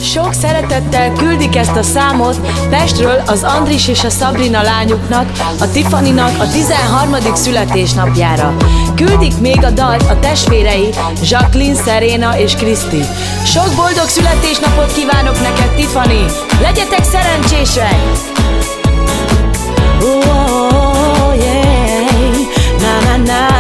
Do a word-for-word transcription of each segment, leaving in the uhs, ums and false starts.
Sok szeretettel küldik ezt a számot Pestről az Andris és a Sabrina lányuknak, a Tiffanynak a tizenharmadik születésnapjára. Küldik még a dalt a testvérei Jacqueline, Serena és Kriszti. Sok boldog születésnapot kívánok neked, Tiffany! Legyetek szerencsések! Oh, yeah. Na, na, na.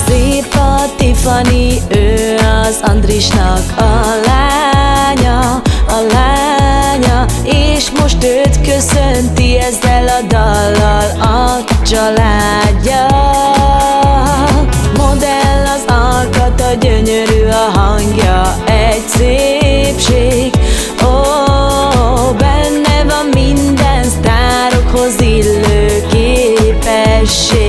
Szép a Tiffany, ő az Andrisnak a lánya, a lánya, és most őt köszönti ezzel a dallal a családja. Modell az alkata, gyönyörű a hangja, egy szépség. Ó, benne van minden sztárokhoz illő képesség.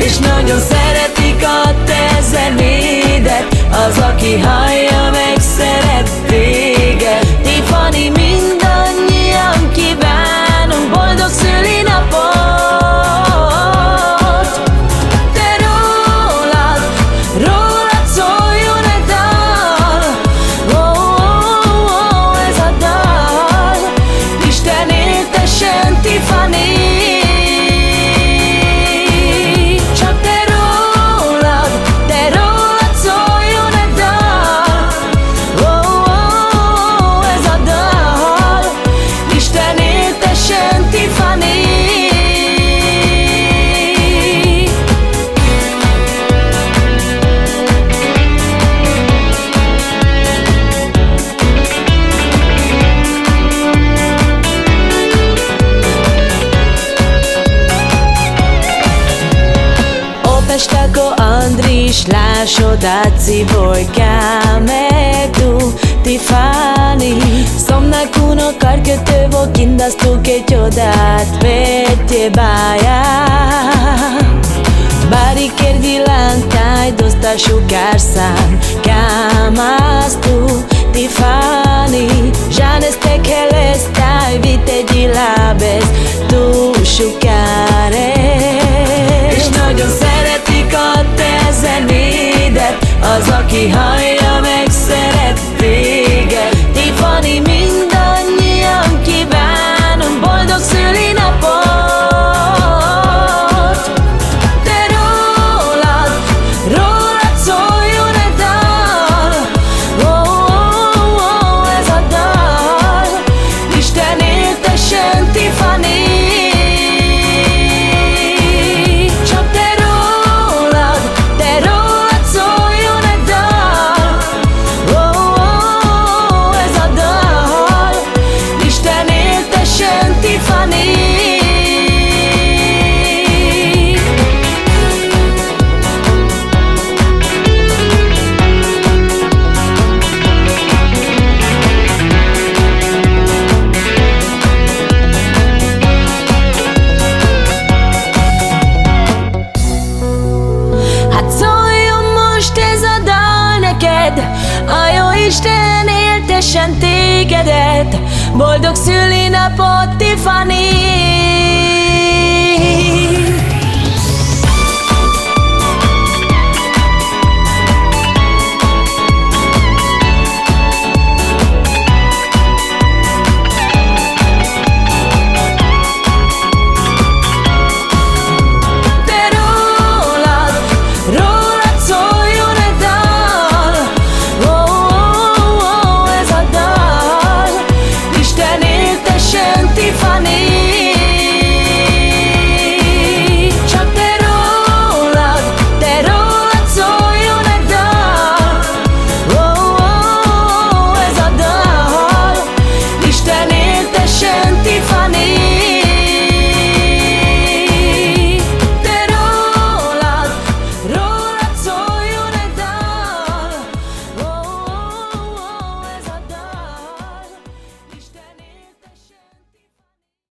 És nagyon szeretik a te zenédet, az, aki hallja, meg szeret téged. Tiffany, mindannyian kívánunk boldog szülinapot. Te rólad, rólad szóljon egy dal. Ó, ó, ó, ez a dal Isten éltessen, Tiffany. Csak te rólad, te rólad szóljon egy dal. Ó, ó, ó, ez a dal Isten éltessen, Tiffany. Ó, Pest, ako Andris, lášo dát si boj káme tu Tiffany. Som nakúno karke te vo kindastu ke čodát pe te bája. Bari kerdi lántáj dosta šukár szám kámastu Tiffany. Žanes te kelestáj vite gyilabes tu šukáre. És nagyon szeretik a te zenédet, az, aki hallja, meg szeret téged. Tiffany, mindannyian kívánunk boldog szülinapot. Te rólad, rólad szóljon egy dal. Ó, ó, ó, ez a dal Isten éltessen, Tiffany. Csak te rólad, te rólad szóljon egy dal. Ó, ó, ó, ez a dal Isten éltessen, Tiffany. Hát szóljon most ez a dal neked, a jó Isten éltessen tégedet. Boldog szülinapot, Tiffany!